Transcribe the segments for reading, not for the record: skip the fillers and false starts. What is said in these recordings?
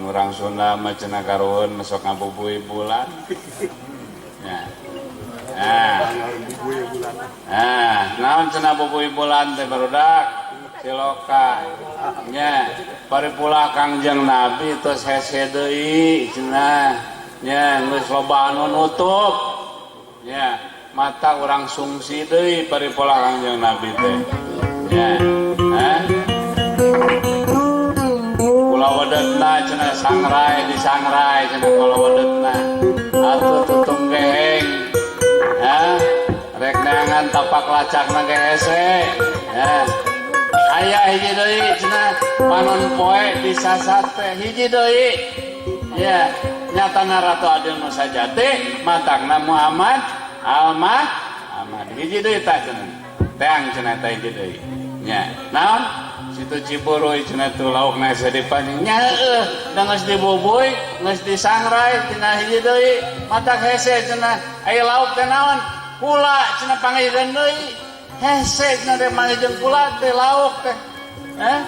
Ngan urang Sunda mah cenah karuhun masuk ngabubuy bulan. Ya. Nah. Nah, naon cenah bubuy bulan teh barudak? Siloka. Nya, paripula Kangjeng Nabi tos hese deui cenah. Nya, geus loba anu nutup. Nya, mata urang sungsi deui paripula Kangjeng Nabi teh. Nya, hah? Kula wedetna cenah sangrai disangrai cenah kula wedetna. Atuh tutung geheng. Hah? Rek neangan tapak lacakna ge hese. Ya. Aya hiji deui cenah panon poe disasat teh hiji deui. Ya, nyatana Ratu Adil nu sajati matakna Muhammad Almah Ahmad. Hiji deui tah cenah. Teang cenah teh hiji deui. Nya, naon? Situ Ciburuy cenah tuh laukna hese dipancing. Nya heueuh, da geus dibubuy, geus disangrai cenah hiji deui, matak hese cenah. Aya lauk teh naon? Kula cenah pangeukeun deui. Hese cenah teh manggih jeung kula teh lauk teh. Heh?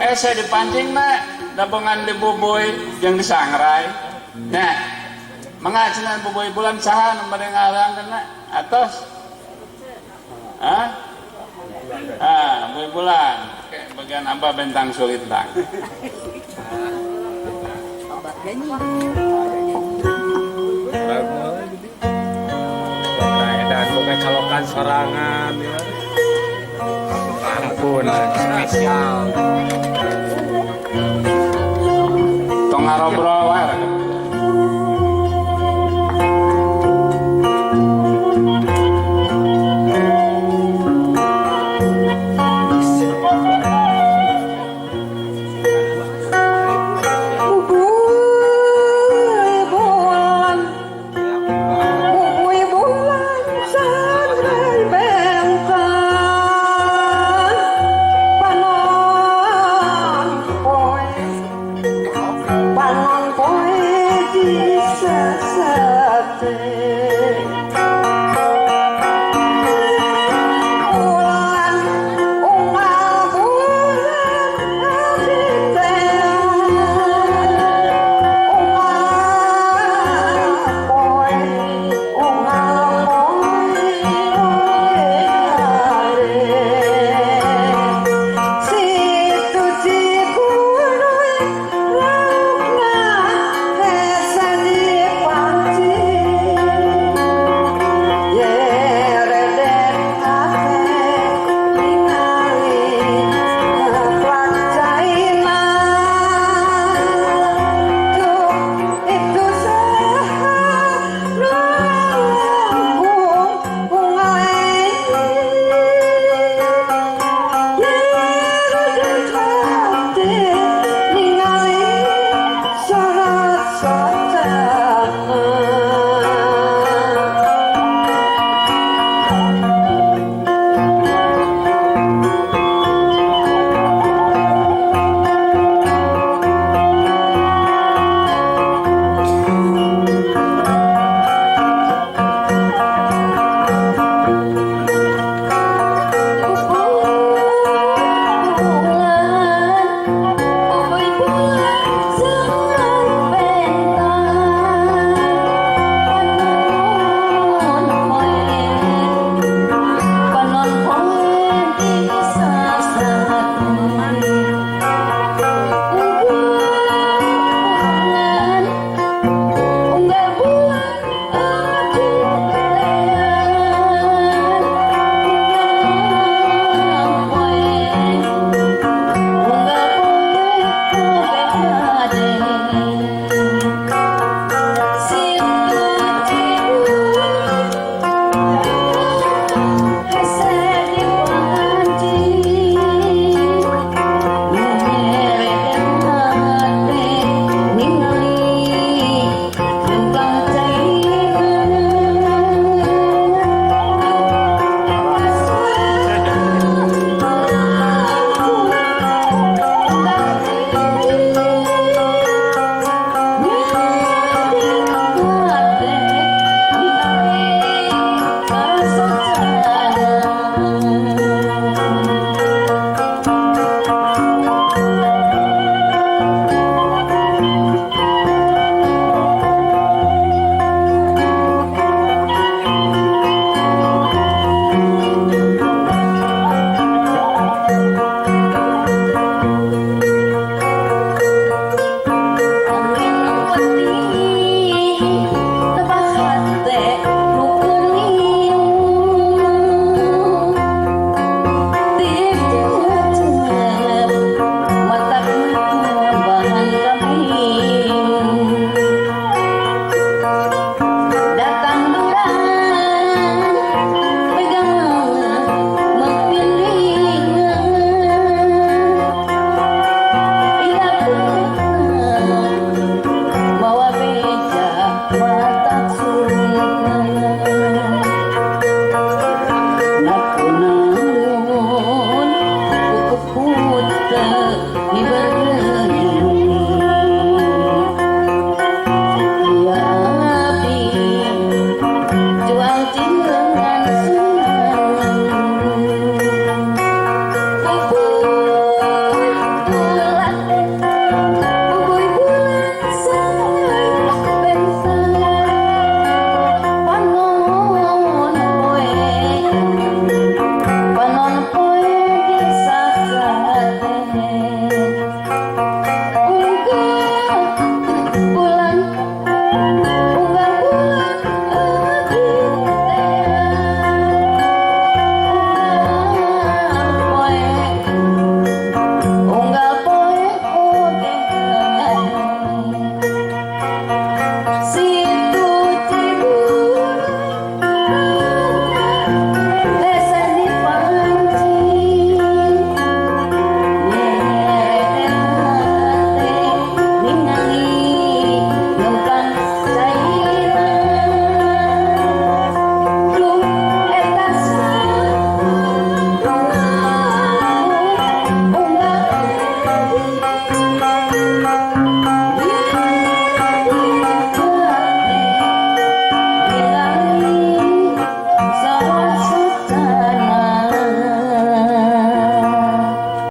Hese dipancingna, dabongan dibubuy jeung disangrai. Nya. Mangga cenah bubuy bulan saha nu bade ngahalangkeunna? Atos. Hah? Ah, bubuy bulan. Oke, bagian Abah bentang sulintang. Abah nyanyi. Edan boga calokan sorangan ya. Ampun, spesial. Tong ngarobrol.